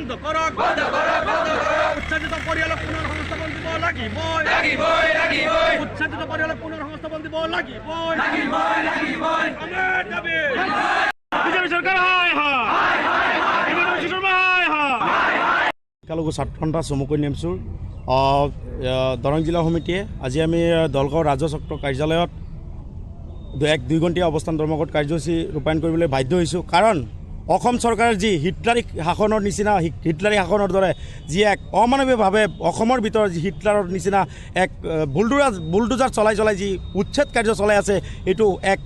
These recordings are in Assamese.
বন্ধ কৰক, বন্ধ কৰক, বন্ধ কৰক। উচ্ছেদিত পৰিয়ালক পুনৰ সংস্থাপন দিব লাগিবই, লাগিবই, লাগিবই। উচ্ছেদিত পৰিয়ালক পুনৰ সংস্থাপন দিব লাগিবই, লাগিবই, লাগিবই। আমাৰ দাবী। বিজেপি চৰকাৰ হায় হায়, হিমন্ত বিশ্ব শৰ্মা হায় হায়। সংখ্যালঘু ছাত্ৰ সন্থা চমুকৈ নেমচুৰ দৰং জিলা সমিতিয়ে আজি আমি দলগাঁও ৰাজহ চক্ৰ কাৰ্যালয়ত 2 ঘণ্টীয়া অৱস্থান ধৰ্মঘট কাৰ্যসূচী ৰূপায়ণ কৰিবলৈ বাধ্য হৈছোঁ। কাৰণ অসম চৰকাৰৰ যি হিটলাৰী শাসনৰ নিচিনা, হিটলাৰী শাসনৰ দৰে যি এক অমানৱীয়ভাৱে অসমৰ ভিতৰত যি হিটলাৰৰ নিচিনা এক বুলডোজাৰ চলাই চলাই যি উচ্ছেদ কাৰ্য চলাই আছে, এইটো এক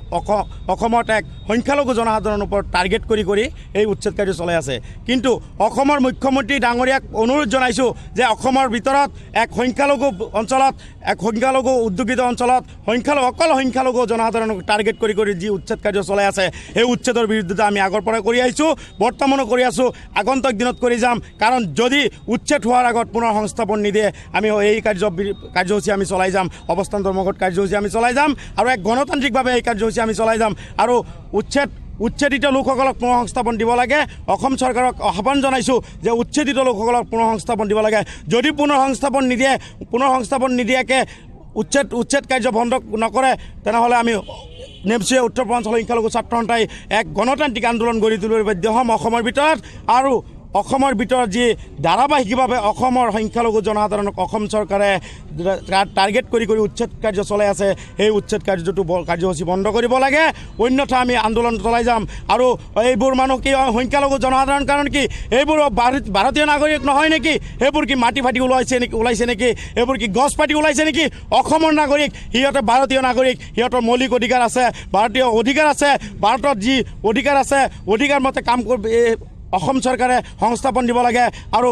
অসমত এক সংখ্যালঘু জনসাধাৰণৰ ওপৰত টাৰ্গেট কৰি কৰি এই উচ্ছেদ কাৰ্য চলাই আছে। কিন্তু অসমৰ মুখ্যমন্ত্ৰী ডাঙৰীয়াক অনুৰোধ জনাইছোঁ যে অসমৰ ভিতৰত এক সংখ্যালঘু অঞ্চলত, এক সংখ্যালঘু অধ্যুষিত অঞ্চলত সংখ্যালঘু, অকল সংখ্যালঘু জনসাধাৰণক টাৰ্গেট কৰি কৰি যি উচ্ছেদ কাৰ্য চলাই আছে, সেই উচ্ছেদৰ বিৰুদ্ধে আমি আগৰ পৰাই কৰি আহিছোঁ, বৰ্তমানো কৰি আছোঁ, আগন্তুক দিনত কৰি যাম। কাৰণ যদি উচ্ছেদ হোৱাৰ আগত পুনৰ সংস্থাপন নিদিয়ে, আমি এই কাৰ্যসূচী আমি চলাই যাম, অৱস্থান ধৰ্মঘট কাৰ্যসূচী আমি চলাই যাম আৰু এক গণতান্ত্ৰিকভাৱে এই কাৰ্যসূচী আমি চলাই যাম। আৰু উচ্ছেদিত লোকসকলক পুনৰ সংস্থাপন দিব লাগে। অসম চৰকাৰক আহ্বান জনাইছোঁ যে উচ্ছেদিত লোকসকলক পুনৰ সংস্থাপন দিব লাগে। যদি পুনৰ সংস্থাপন নিদিয়ে, পুনৰ সংস্থাপন নিদিয়াকৈ উচ্ছেদ কাৰ্য বন্ধ নকৰে, তেনেহ'লে আমি নেমচুৱে, উত্তৰ পূৰ্বাঞ্চলৰ সংখ্যালঘু ছাত্ৰ সন্থাই এক গণতান্ত্ৰিক আন্দোলন গঢ়ি তুলিবলৈ বাধ্য হ'ম অসমৰ ভিতৰত। আৰু অসমৰ ভিতৰত যি ধাৰাবাহিকভাৱে অসমৰ সংখ্যালঘু জনসাধাৰণক অসম চৰকাৰে টাৰ্গেট কৰি কৰি উচ্ছেদ কাৰ্য চলাই আছে, সেই উচ্ছেদ কাৰ্যসূচী বন্ধ কৰিব লাগে, অন্যথা আমি আন্দোলন চলাই যাম। আৰু এইবোৰ মানুহ কি সংখ্যালঘু জনসাধাৰণ কাৰণ কি এইবোৰ ভাৰতীয় নাগৰিক নহয় নেকি? সেইবোৰ কি মাটি ফাটি ওলাইছে নেকি? এইবোৰ কি গছ ফাটি ওলাইছে নেকি? অসমৰ নাগৰিক সিহঁতে, ভাৰতীয় নাগৰিক, সিহঁতৰ মৌলিক অধিকাৰ আছে, ভাৰতীয় অধিকাৰ আছে। ভাৰতত যি অধিকাৰ আছে, অধিকাৰ মতে কাম কৰিব অসম চৰকাৰে সংস্থাপন দিব লাগে। আৰু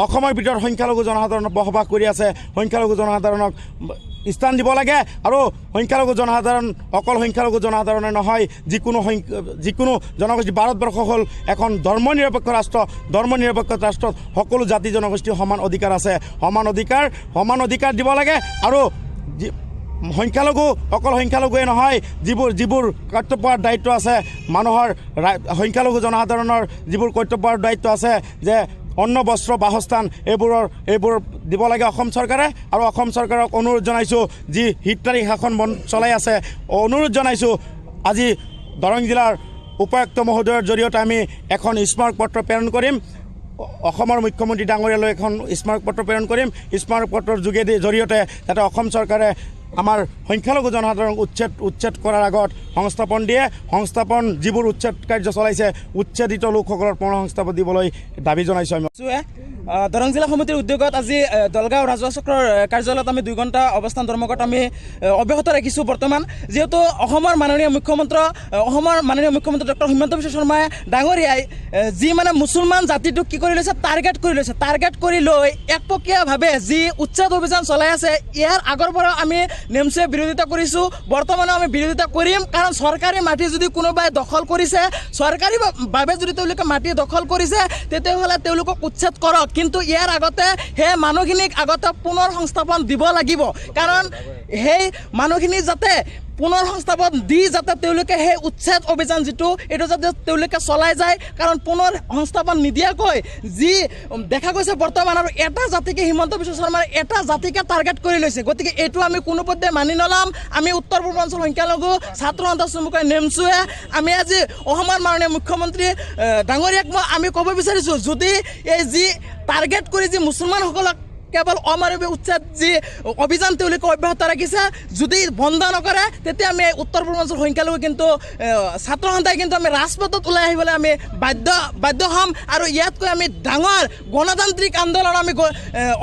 অসমৰ ভিতৰত সংখ্যালঘু জনসাধাৰণ বসবাস কৰি আছে, সংখ্যালঘু জনসাধাৰণক স্থান দিব লাগে। আৰু সংখ্যালঘু জনসাধাৰণ অকল সংখ্যালঘু জনসাধাৰণে নহয়, যিকোনো জনগোষ্ঠী। ভাৰতবৰ্ষ হ'ল এখন ধৰ্ম নিৰপেক্ষ ৰাষ্ট্ৰ। ধৰ্ম নিৰপেক্ষ ৰাষ্ট্ৰত সকলো জাতি জনগোষ্ঠীৰ সমান অধিকাৰ আছে। সমান অধিকাৰ দিব লাগে। আৰু সংখ্যালঘু, অকল সংখ্যালঘুৱে নহয়, যিবোৰ যিবোৰ কৰ্তব্য আৰু দায়িত্ব আছে মানুহৰ, সংখ্যালঘু জনসাধাৰণৰ যিবোৰ কৰ্তব্য আৰু দায়িত্ব আছে যে অন্ন, বস্ত্ৰ, বাসস্থান, এইবোৰ দিব লাগে অসম চৰকাৰে। আৰু অসম চৰকাৰক অনুৰোধ জনাইছোঁ, যি হিটলাৰী শাসন চলাই আছে, অনুৰোধ জনাইছোঁ, আজি দৰং জিলাৰ উপায়ুক্ত মহোদয়ৰ জৰিয়তে আমি এখন স্মাৰকপত্ৰ প্ৰেৰণ কৰিম। অসমৰ মুখ্যমন্ত্ৰী ডাঙৰীয়ালৈ এখন স্মাৰকপত্ৰ প্ৰেৰণ কৰিম। স্মাৰকপত্ৰৰ জৰিয়তে যাতে অসম চৰকাৰে আমাৰ সংখ্যালঘু জনসাধাৰণক উচ্ছেদ কৰাৰ আগত সংস্থাপন দিয়ে। সংস্থাপন, যিবোৰ উচ্ছেদ কাৰ্য চলাইছে, উচ্ছেদিত লোকসকলৰ পুনৰ সংস্থাপন দিবলৈ দাবী জনাইছোঁ আমি। দৰং জিলা সমিতিৰ উদ্যোগত আজি দলগাঁও ৰাজহ চক্ৰৰ কাৰ্যালয়ত আমি 2 ঘণ্টা অৱস্থান ধৰ্মঘট আমি অব্যাহত ৰাখিছোঁ বৰ্তমান। যিহেতু অসমৰ মাননীয় মুখ্যমন্ত্ৰী ডক্টৰ হিমন্ত বিশ্ব শৰ্মাই ডাঙৰীয়াই যি মানে মুছলমান জাতিটোক কি কৰি লৈছে, টাৰ্গেট কৰি লৈছে, টাৰ্গেট কৰি লৈ একপক্ষীয়ভাৱে যি উচ্ছেদ অভিযান চলাই আছে, ইয়াৰ আগৰ পৰা আমি নেমচুৱে বিৰোধিতা কৰিছোঁ, বৰ্তমানেও আমি বিৰোধিতা কৰিম। কাৰণ চৰকাৰী মাটি যদি কোনোবাই দখল কৰিছে, চৰকাৰীভাৱে যদি তেওঁলোকে মাটি দখল কৰিছে, তেতিয়াহ'লে তেওঁলোকক উচ্ছেদ কৰক। কিন্তু ইয়াৰ আগতে সেই মানুহখিনিক আগতে পুনৰ সংস্থাপন দিব লাগিব। কাৰণ সেই মানুহখিনি যাতে পুনৰ সংস্থাপন দি যাতে তেওঁলোকে সেই উচ্ছেদ অভিযান যিটো, এইটো যাতে তেওঁলোকে চলাই যায়। কাৰণ পুনৰ সংস্থাপন নিদিয়াকৈ যি দেখা গৈছে বৰ্তমান, আৰু এটা জাতিকে হিমন্ত বিশ্ব শৰ্মাৰ এটা জাতিকে টাৰ্গেট কৰি লৈছে। গতিকে এইটো আমি কোনোপধ্যে মানি নল'ম। আমি উত্তৰ পূৰ্বাঞ্চল সংখ্যালঘু ছাত্ৰ সন্থা চমুকৈ নেমচুৱে আমি আজি অসমৰ মাননীয় মুখ্যমন্ত্ৰী ডাঙৰীয়াক আমি ক'ব বিচাৰিছোঁ, যদি এই যি টাৰ্গেট কৰি যি মুছলমানসকলক কেৱল অমানৱীয় উচ্ছেদ যি অভিযান তেওঁলোকে অব্যাহত ৰাখিছে, যদি বন্ধ নকৰে, তেতিয়া আমি উত্তৰ পূৰ্বাঞ্চল সংখ্যালঘু কিন্তু ছাত্ৰ সন্থাই কিন্তু আমি ৰাজপথত ওলাই আহিবলৈ আমি বাধ্য হ'ম। আৰু ইয়াতকৈ আমি ডাঙৰ গণতান্ত্ৰিক আন্দোলন আমি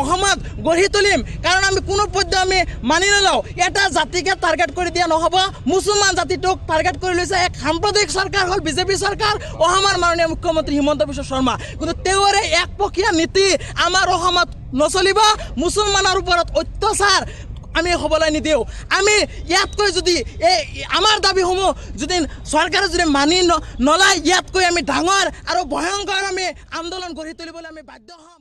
অসমত গঢ়ি তুলিম। কাৰণ আমি কোনো পধ্যে আমি মানি নলওঁ। এটা জাতিকে টাৰ্গেট কৰি দিয়া নহ'ব। মুছলমান জাতিটোক টাৰ্গেট কৰি লৈছে এক সাম্প্ৰদায়িক চৰকাৰ হ'ল বিজেপি চৰকাৰ, অসমৰ মাননীয় মুখ্যমন্ত্ৰী হিমন্ত বিশ্ব শৰ্মা। কিন্তু তেওঁৰে একপক্ষীয় নীতি আমাৰ অসমত নচলিব। মুছলমানৰ ওপৰত অত্যাচাৰ আমি হ'বলৈ নিদিওঁ। আমি ইয়াতকৈ যদি এই আমাৰ দাবীসমূহ যদি চৰকাৰে যদি মানি নলয়, ইয়াতকৈ আমি ডাঙৰ আৰু ভয়ংকৰ আমি আন্দোলন গঢ়ি তুলিবলৈ আমি বাধ্য হ'ম।